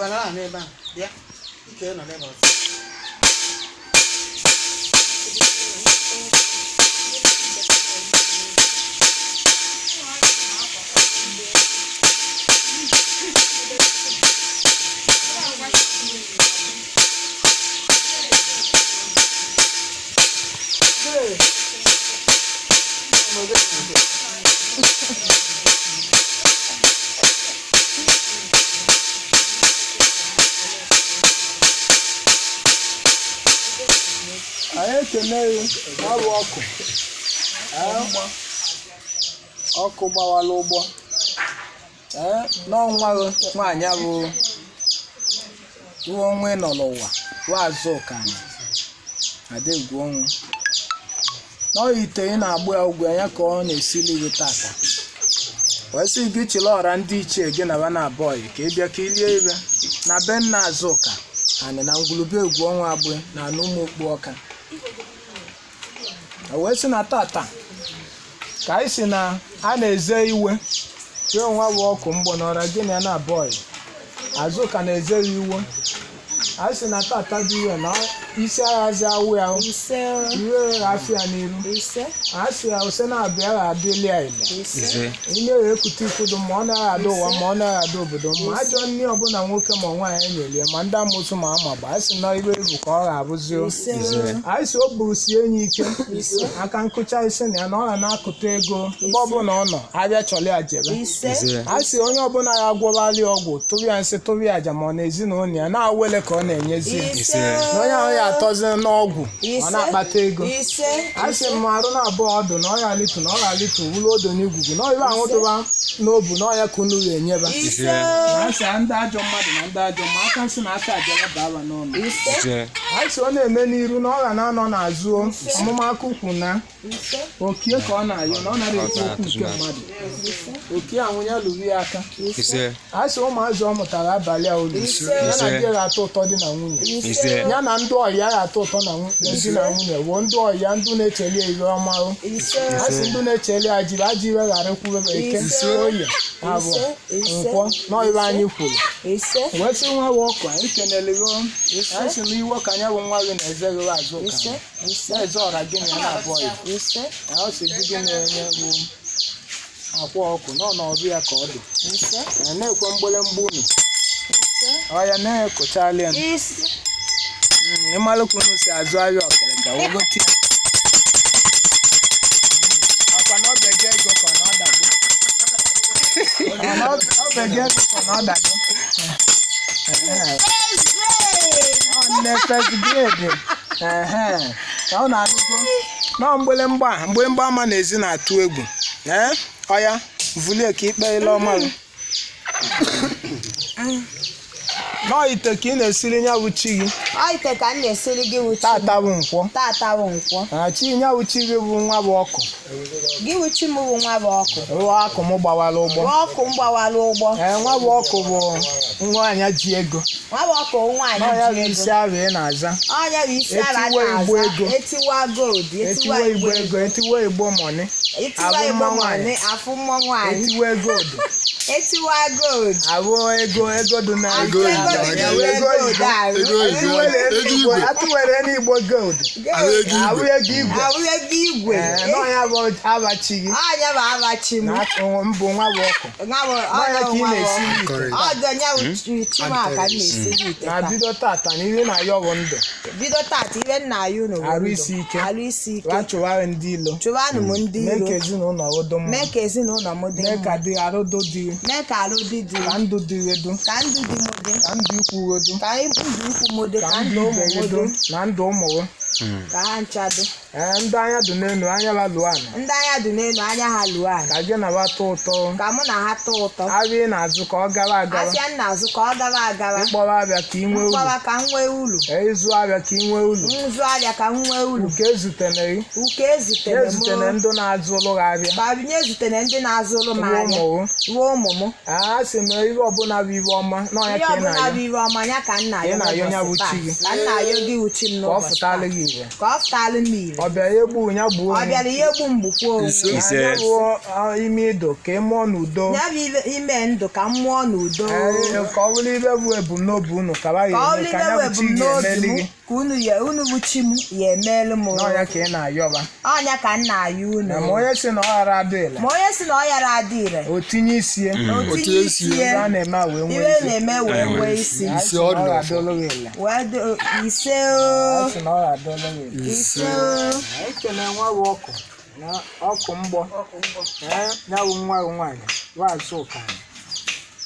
Ngwa nọrọ n'ebe a. Bịa. Ike nọ n'ebe ọzọ. Anyị ekene gị ọrụ ọkụ. Ee, ọkụ gbawala ụgbọ. Ee, n'ọnwa gị nwaanyị bụ ruo onwe nọ n'ụwa ruo azụ ụkanyị adịgwu ọnwụ n'ọya ite ị na-agbụ ya ụgwọ ya ka ọ na-esili gị tata, wee sị gị chịrị ọra ndị ichie gị na bana abọyị ka ị bịa ka ị lie ibe na be nna Azụka anị na ngwulube egwu ọnwa agbụ na anụ ụmụ okpu ọka. Wee sị na tata ka anyị si na a na-eze iwe ya onwe bụ ọkụ mgbọ n'ọra gị na ya na abọyị Azụka na-eze ya iwe. Anyị sị na tata dị iwe na isi aghazi awụ ya Ise. iwe afịa n'iru. Ise. A sị ya ose na-abịa gha adịli ya ile. Ise. Ime ya ekute ikwudo ma ọ naghị ada ụwa ma ọ naghị ada obodo ma ajọ nne ọbụla nwoke ma nwaanyị enyelie ma ndị amụsụ ma ama gba. Anyị sị na iwe ibu ka ọ ga-abụzi o. Ise. Anyị sị o gburu sie enyi ike aka nkụcha isi na ya na ọ ga na-akụta ego mgbe ọbụla ọ nọ abịa chọrọ ya jebe. Ise. A sị onye ọbụla ya agwọbalị ọgwụ tụrụ ya nsị tụrụ ya aja ma ọ na ezinụlọ ya na-awele ka ọ na-enyezi ya Ise. na onye ahụ ya atọzi n'ọgwụ ọ na-akpata ego. Ise. A sị m arụ na-abụọ ọdụ na ọya litu na ọya litu wụlụ odo n'igwugwu na ọya ahụ dụba n'obu na ọya ka unu ga-enyeba. Ise. Na asị ndị ajọ mmadụ na ndị ajọ ma aka nsị na aka ajaba baba n'ọnụ. Ise. A sị ọ na-eme n'iru na ọ ga na-anọ n'azụ o, ọmụma aka ukwu na Ise. okie ka ọ na-ayọ na ọ nara ekwu okwu nke mmadụ okie anwụnye lụrụ ya aka. Ise. A sị ụmụazị ọ mụtara abalị a olu Ise. ya na di ya ga-atọ ụtọ di na nwunye. Ise. Ya na ndị ọyị ya ga-atọ ụtọ na di na nwunye wuo ndị ọyị ya ndị na-echeli ya iwe ọma o. Ise. A sị ndị na-echeli ya jiri ajọ iwe ghara ekwube eke Ise. oye abụọ Ise. nkwọ n'ọyịbe anyị kwuru. Ise. Wee sị nwa wa ọkụ anyị kenele gị o. Anyị sị na iwe ka anya bụ nwa gị na-eze gị azụ ụka Ise. Ise. na-eze ọra gị na ya na-abụọ ya. Ise. Na ọ sị gị gị na-enye bụ akwa ọkụ nọ n'ọbụ ya ka ọ dị. Ise. Na na-ekwe mgbelemgbe unu ọya na-ekochala ya. Ise. Ịmalụ ka unu si azụ ahịa ọkịrịka ogote ya. Akwa na ọbege ego ka ọ na ọdago. Ọ na ọbege ego ka ọ na ọdago. Ehe. Ọ nne first grade. Ehe. Na ọ na-anụgo. Nọ mgbịlịmgba a, mgbịlịmgba ama na-ezi na-atụ egwu. Ee, ọya vulie ka ikpe ile ọma gị. Nọọ ite ka ị na-esiri ya bụ chi gị. Ọ ite ka m na-esiri gị wuchi. Tata bụ nkwọ. Tata bụ nkwọ. Na chi ya bụ chi gị bụ nwa bụ ọkụ. Gị wuchi m bụ nwa bụ ọkụ. Rụọ akụ m gbawara ụgbọ. Nwa ọkụ m gbawara ụgbọ. Ee, nwa bụ ọkụ bụ nwaanyị ji ego. Nwa bụ ọkụ nwaanyị Nọọ ya ji bụ ego. isi ahụ ị na-aza. Ọnya bụ isi ara Etiwe igbo na-aza. ego. Etiwa gold. Etiwe igbo ego, etiwe igbo mọni, Etiwa abụ igbo mma nwaanyị. mọni, afụ mma nwaanyị. Etiwe gold, Etiwa gold. abụ ego ego dị na Afụ ego dị na Ego ego oyibo. gold arụ. Ego oyibo. Etiwere Ego igbo, igwe. atụwere n'igbo gold, Ahụ ego abụ igwe. ego igwe. Abụ ego igwe. Ee, nọọ ya bụ abachi gị. Ọnya bụ abachi m. Na mbụ nwa bụ ọkụ. Nwa bụ Nọọ ya ọnya ka bụ ị nwa bụ na-esi ọkụ. ite. Ọjọ nya bụ chi m a ka m na-esiri ite Na taa. bido tata na ihe na-ayọ bụ ndụ. Bido tata ibe nna ya unu bụ Arụ ndụ. isi ike. Arụ isi ike. Rachụwarị ndị ilo. Chụbanụ m ndị Mee iro. ka ezinụlọ ụdụ mma. Mee ka ezinụlọ m dị Mee mma. ka dị arụ dụ dị. Mee ka arụ dị dị. Ka ndụ dị wedu. Ka ndụ dị m dị. Ka ndụ ikwu wedu. Ka ndụ ikwu m dị. Ka Ka ndụ ndụ ụmụ ibe m wedu. dị. Na ndụ ụmụ gị. Ka ha ncha dị. Ee, ndị anya dị n'elu anya ba lụọ ana. Ndị anya dị n'elu anya ha lụọ ala. Ka gị na ba tọ ụtọ. Ka mụ na ha tọọ ụtọ. Abịa ị na-azụ ka ọ gara agara. Afịa m na-azụ ka ọ gawa agawa. Ịkpọrọ abịa ka ị nwee uru. Mkpọwa ka m nwee uru. Ee, ịzụ abịa ka ị nwee uru. Nzụ abịa ka m nwee uru. Uke ezutere gị. Uke ezutere m. Ezutene ndị na-azụrụ gị abịa. Ka binye ezutere ndị na-azụrụ m Ruo ahịa. ụmụ gị. Ruo ụmụ m. A sị m ihe ọbụla bụ iwe ọma n'ọnya Ihe ka ị ọbụla na-ayọ. bụ iwe ọma ya ka nna Ị ya na-ayọ ya bụ n'ụbọchị chi gị. taa. Ka nna ya gị wuchi m Ka ọ n'ụbọchị fụtalụ taa. gị ire. Ka ọ fụtalụ m ire. Ọ bịara ya egbu ya gbuo Ọ onwe. bịara ihe egbu mgbukwa onwe. Ise. Ya bụ ime ido ka ị mụọ n'udo. Ya bụ ime ndụ ka m mụọ n'udo. Ee, ka ọ bụrụ ibe bụ ebumnobi unu ka ba Ka ọ ga-eme bụrụ ka ibe ya bụ bụ chi ga-emeli ebumnobi m gị. ka unu ya unu bụ chi m ya emeelu m. N'ọnya ka ị na-ayọba. Ọnya ka m na-ayọ unu. Na ma onye si na ọ ghara adịla, Ma onye si na ọ yara adị ire, o tinye isi ya. o tinye isi Ibe ya, a na-eme a wee nwee iwe isi. na-eme wee nwee isi. Anyị Isi sị na ọ ọ dị ga-adọlụ gị ile. Wee dị ise o. Anyị sị na ọ ga-adọlụ gị ile. Ise o. Anyị kene nwa bụ ọkụ na ọkụ mgbọ. Ee, ya bụ nwa gị nwaanyị bụ Azụka.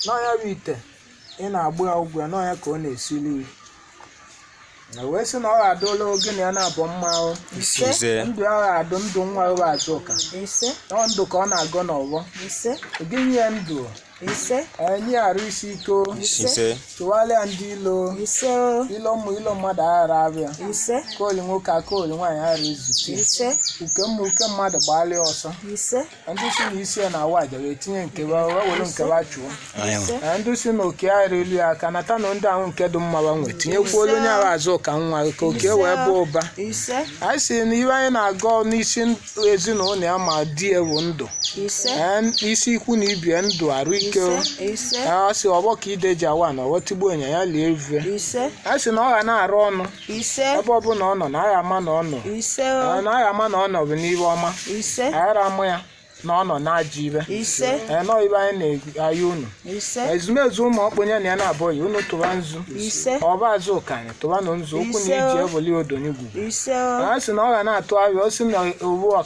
N'ọnya bụ ite ị na-agbụ ya ụgwọ ya, n'ọnya ka ọ na-esili gị. Na wee sị na ọ ga-adọlụ gị na ya na-abọ mma o. Ise. Ndụ ya ga-adụ ndụ nwa gị bụ Azụka. Ise. Ọ ndụ ka ọ na-agọ n'ọgbọ. Ise. Gị nye ya ndụ, Ise. enye ya arụ isi ike o. Ise. Tụgharịa ndị ilo. Ise o. Ilo ụmụ ilo mmadụ aghara abịa. Ise. Kooli nwoke akooli nwaanyị aghara ezute. Ise. Uke mma uke mmadụ gbalịa ọsọ. Ise. Ndị si na isi ya na-awa aja wee tinye nke ba wee were nke ba chụọ. Ise. Na ndị si na oke aghara elu ya aka nata na ndị ahụ nke dị mma gbanwe tinyekwuolu onye ahụ azụ ka nwa gị ka oke wee baa ụba. Ise. Anyị si na iwe anyị na-agọ n'isi ezinụlọ ya ma di ya bụ ndụ. Ise. Ee, isi ikwu na ibie ndụ arụ ike o. Ise. Ise. Ee, ọ sị ọgbọ ka ide ji awa na ọgbọ tigbuo ịnya ya lie evue. Ise. A sị na ọ ga na-arụ ọnụ Ise. ebe ọbụla ọ nọ na agha ama na ọ nọ. Ise Ee, o. na agha ama na ọ nọ bụ n'iwe ọma. Ise. Aghara amụ ya na ọ nọ n'ajọ ibe. Ise. Ee, nọọ ibe anyị na-ayọ unu. Ise. Ezumezu ụmụ ọkpụnye na ya na-abụghị unu tụba nzu. Ise. Ọba azụ ụkanyị tụbanụ nzu okwu na iji eboli odonigwu. Ise o. A sị na ọ ga na-atụ ahịa o si na owu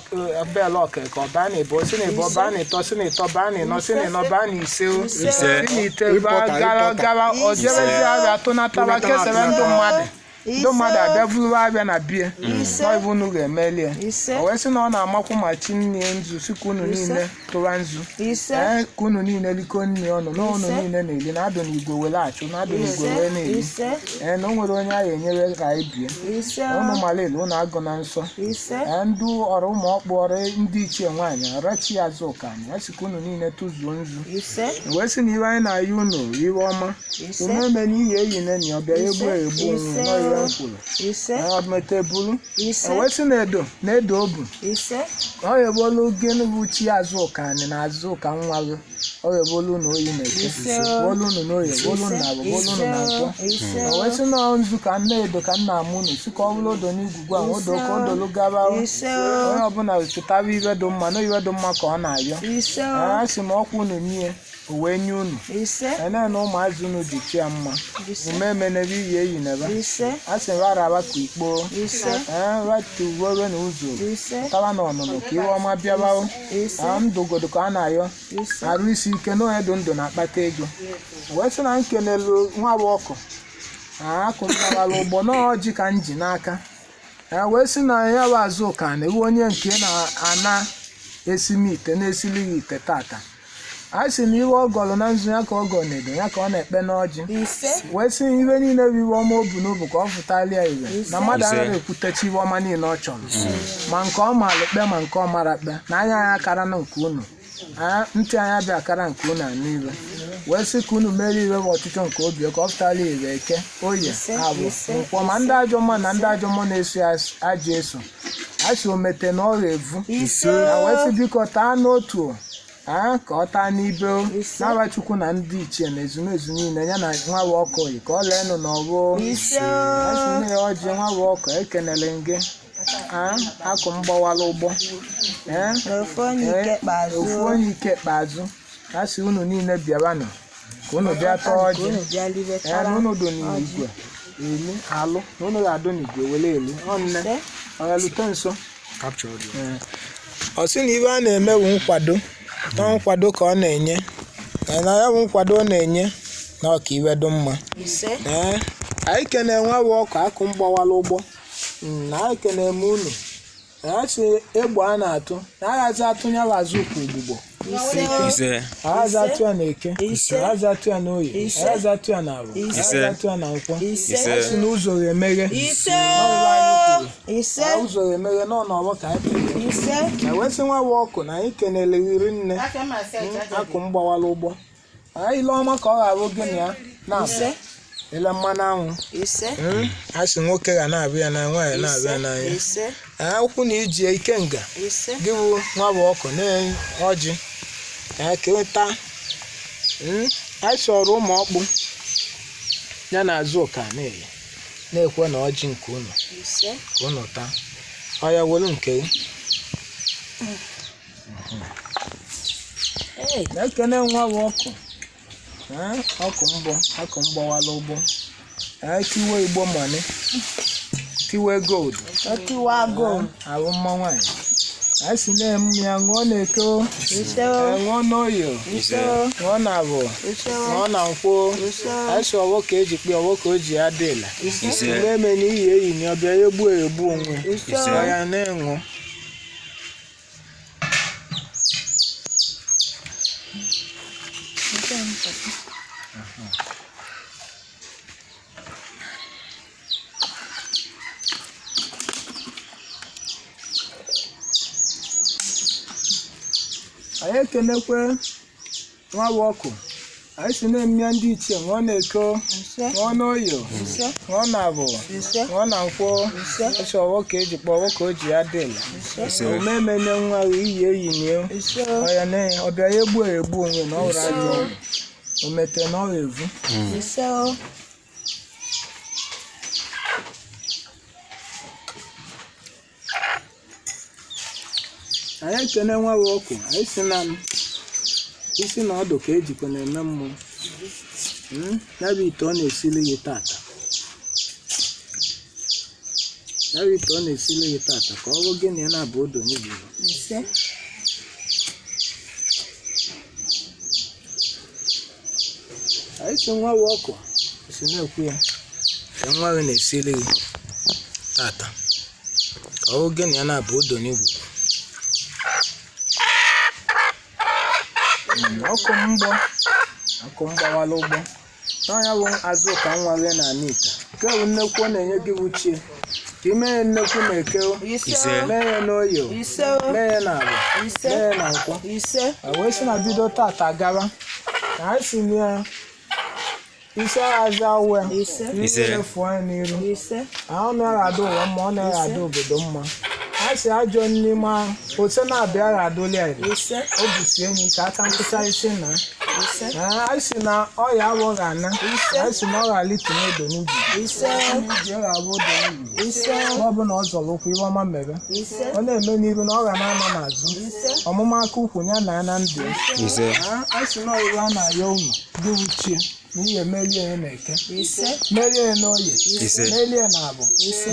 bel ọka ka ọ baa na ịbụ o si na ịbụ ọ baa na ịtọ si na ịtọ baa na ịnọ si na ịnọ baa na ise o Ise. si na ite baa Ịpọta, gara ịpọta. gara o jebezi ahịa tụnataba kesebe ndụ mmadụ ndị mmadụ abịa vuru abịa na bie Ise. nọ ibu unu ga-emeli ya. Ise. O wee sị na ọ na-amakwu ma chi nne nzu si ka unu niile tụwa nzu. Ise. Ee, ka unu niile liko nri ọnụ na unu Ise. niile na-eli na adụ n'igwe were achụ na adụ n'igwe Ise. wee na-eli. Ise. Ee, na o nwere onye a ga-enyere ka anyị bie. Ise Unu o. mara elu unu agụ na nsọ. Ise. Ee, ndị ọrụ ụmụ ọkpụ ọrụ ndị ichie nwaanyị ọrọchi azụ ụka anyị a sị ka unu niile tụzuo nzu. Ise. Wee sị na iwe anyị na-ayọ unu iwe ọma. Ise. Unu eme n'ihi eyi na enyi ọbịa egbu egbu onwe nọ iwe m kwuru. Ise. Ee, ọ mete buru. Ise. Wee sị na edo na edo obu. Ise. Ọ ga-ebolu gịnị bụ chi azụka anyị na azụka nwa gị. Ọ ga-ebolu unu oyi na eke. Ise. Bolu unu n'oye, bolu unu na abụ, bolu unu na nkwọ. Ise. O wee sị na nzu ka nna edo ka nna amụ unu si ka ọ bụrụ odo n'igwugwu ahụ odo ka o dolu gaba. Ise o. Onye ọbụla chụtaba iwe dị mma na iwe dị mma ka ọ na-ayọ. Ise o. A sị m ọkwa unu nye o wee nye unu. Ise. Ene na ụmụazị unu ji chi ya mma. Ise. Ume emenebe iyi eyi nebe. Ise. A sị m araba ka ikpo. Ise. Ee, ratuwewe na ụzọ. Ise. Taba na ọnụnụ ka iwe ọma bịaba o. Ise. Na ndụgodo ka a na-ayọ. Ise. Arụ isi ike na onye dị ndụ na-akpata ego. Wee sị na nkenelu nwa bụ ọkụ. Akụ mkpawara ụgbọ na ọjị ka m ji n'aka. Ee, wee sị na ya bụ Azụka na ewu onye nke na-ana esimi ite na-esili ya ite tata. A sị na iwe ọ gọrọ na nzu ya ka ọ gọrọ n'edo ya ka ọ na-ekpe n'ọjị. Ise. Wee sị iwe niile bụ iwe ọma o bu n'obu ka ọ fụtalịa iwe na mmadụ Ise. anaghị ekwutechi iwe ọma niile ọ chọrọ ma nke ọ maara kpe ma nke ọ mara kpe na anya anya akara na nke unu ntị anya bịa akara nke unu anụ iwe wee sị ka unu merie iwe bụ ọchịchọ nke obi ka ọ fụtalịa iwe eke oye Ise, abụ ise, nkwọ ma ndị ajọ mmụọ na ndị ajọ mmụọ na-eso ya ajọ eso a sị omete na ọ ga-evu Ise. na wee sị biko taa n'otu ka ọ taa n'ibe o Ise. n'aba Chukwu na ndị ichie na ezumezu niile ya na nwa bụ ọkụ yi ka ọ leenụ n'ọgbọ. Ise. Asị nne ya ọjị nwa bụ ọkụ ekenele m gị. Akụ m gbawala ụgbọ. Ee, Na ofu onye ike kpeazụ. ofu onye ike kpeazụ. A sị unu niile bịaranụ ka unu bịa tọọ Ka ọjị. unu bịa libe Ee, tara na unu dị n'igwe eli alụ na unu ga-adụ n'igwe were eli ọ nne Ise. ọ ya lute nso. Capture audio. Ọ sị na ibe a na-eme bụ nkwado na nkwado ka ọ na-enye na ya bụ nkwado ọ na-enye na ọka iwe dị mma. Ise. Ee, anyị kene nwa bụ ọkụ akụ mgbawala ụgbọ. Na anyị kene m unu na a sị egbe a na-atụ na aghazi atụ ya bụ azụ ụkwụ ogbugbo. Ise. Ise. Aghazi atụ ya na eke. Ise. Aghazi atụ ya na oye. Ise. Aghazi atụ ya na abụ. Ise. Aghazi atụ ya na nkwọ. Ise. Ise. A sị na ụzọ ga-emeghe. Ise. Ise. Na ụzọ ga-emeghe nọ n'ọgbọ ka anyị kpere. Ise. Na wee sị nwa bụ ọkụ na anyị kenele iri nne akụ mgbawala ụgbọ. Anyị ile ọma ka ọ ga-abụ gị na ya na-abụ. Ise. Ile mmanụ anwụ. Ise. A sị nwoke ga na-abịa na nwaanyị na-abịa n'anya. Ise. Akwụkwụ na iji ikenga. Ise. Gị bụ nwa bụ ọkụ na ọjị. Ka taa. A sọrọ ụmụ ọkpụ ya na azụ ụka na-eye na-ekwe na ọjị nke unu Ise. ka unu taa. Ọ ya welu nke gị. Hey. Na-ekene nwa bụ ọkụ. Ọkụ mbọ, ọkụ mgbawala ụgbọ. Tiwe igbo money, tiwe gold. Otiwa gold. Ahụ mma nwaanyị. A sị na-emu ya ṅụọ na-eke o. Ise o. Ṅụọ n'oyo. Ise o. Ṅụọ na abụ. Ise o. Ṅụọ na nkwụ. Ise o. A sị ọwọ ka eji kpee ọwọ ka o ji adịla. Ise. Mgbe eme na iyi eyi na ọbịa ya egbu egbu onwe. Ise o. Ọ ya na-enwu. Anyị ekenekwe nwa bụ ọkụ. Anyị si na-eme ndị ichie ṅụọ na-eko, Ise. ṅụọ n'oyo, Ise. ṅụọ na abụ, Ise. ṅụọ na nkwụ. Ise. Esi ọwọ ka eji kpọọ ọwọ ka o ji adịla. Ise. Omume nye nwa ahụ iyi eyi na ya. Ise o. Ọ ya na ọbịa ya egbu egbu onwe na ọ hụrụ ajọ ọgwụ. O mete na ọ evu. Ise o. Anyị ekene nwa bụ ọkụ. Anyị si na isi na ọdụ ka ejikwa na-eme mmụọ. Ya bụ ite ọ na-esili gị tata. Ya bụ ite ọ na-esili gị tata ka ọ bụ gị na ya na-abụ odo n'iburu. Ise. Anyị si nwa bụ ọkụ si na-ekwu ya ka nwa gị na-esili gị tata ka ọ bụ gị na ya na-abụ odo n'iburu. Ọkụ mgbọ, ọkụ mgbawala ụgbọ n'ọnya bụ azụ ka nwa gị na ana ite nke bụ nnekwu ọ na-enye gị bụ chie ka ime ya nnekwu na eke o, Ise o. mee ya n'oyo, Ise o. mee ya na abụ, Ise. mee ya na nkwọ. Ise. A wee sị na bido tata gaba na anyị si na ya isi aghazi awụ ya Ise. Ise. mmiri fụọ ya n'iru. Ise. Ahụ naghị ada ụwa mma, ọ naghị ada obodo mma. A sị ajọ n'ime ose na-abịa adụli ya. Ise. O busie enyi ka aka nkụcha isi na. Ise. A sị na ọya awọghị ana. A sị na ọ ghara itinye odo n'ubi. Ise. Iji ọ ga-abụ odo n'ubi. Ise. Mgbe ọbụla ọ zọrọ ụkwụ iwe ọma mere. Ise. Ọ na-eme n'iru na ọ ga na-anọ n'azụ. Ise. Ọmụma aka ukwu ya na ya na ndụ ya. Ise. A sị na ọrụrụ a na-ayọ unu gị wuchie na ihe merie ya na eke. Ise. Merie ya n'oye. Ise. Merie na abụ.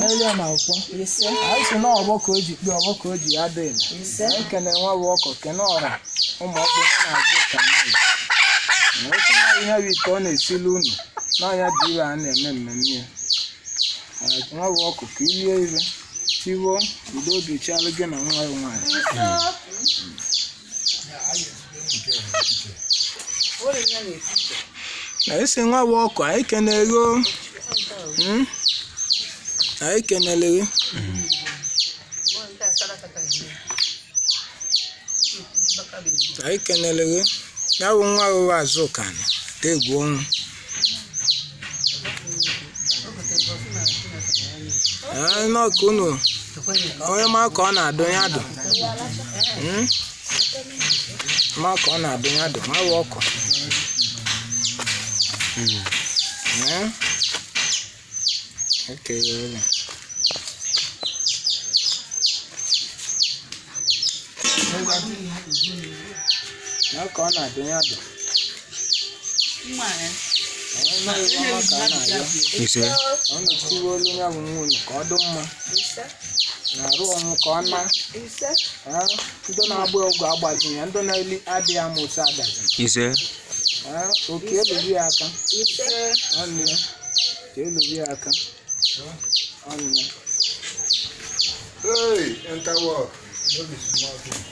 Merie na nkwọ. Ise. Anyị sị na ọgbọ ka o ji kpee ọgbọ ka o ji ya dị Ise. ekene nwa bụ ọkọ kene ọra ụmụ ọkpụ ya na-azụ ka mmiri. Oche na ihe bụ ite ọ na-esili unu n'ọnya dị ire a na-eme mmemme ya. Nwa bụ ọkụ ka ilie ire tiwo udo obi chialụ gị na nwa gị nwaanyị. Na esi nwa bụ ọkụ anyị kenere o. Anyị kenere gị. Anyị kenere gị. Ya bụ nwa rụrụ azụ ka egwu ọnwụ. Ee, n'ọkụ unu onye ma ka ọ na-adụ ya dụ. Ma ka ọ na-adụ ya dụ, ma bụ ọkụ. Ee. Ekele gị. Ya ka ọ na-adụ ya dụ. Ee, n'ọrụ ọma ka a na-ayọ. Ise. Ọ na-etiwe olu ya bụ nwunye ka ọ dị mma Ise. na-arụ ọnwụ ka ọ na. Ise. Ee, ndị na-agba ọgwụ agbazinye ndị na-eli adịghị amụsụ adazi. Ise. Ee, oke eluru ya aka. Ise. Ọnụ ya ka eluru ya aka. Ọnụ ya. Hey, enter work. No be small thing.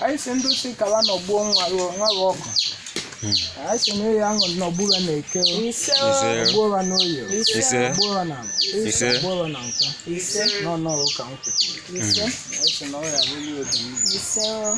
Anyị si ndị si kaba nọgbuo nwa ruo nwa bụ ọkụ. Anyị sị na ịya aṅụ n'ọgbụgha na eke o. Ise o. Ise. Ọgbụgha n'oye o. Ise. Ọgbụgha na abụ. Ise. Ọgbụgha na nkwọ. Ise. Nọ nọ ụka m kwukwuru. Ise. Anyị sị na ọ ya abụghị oge m Ise o.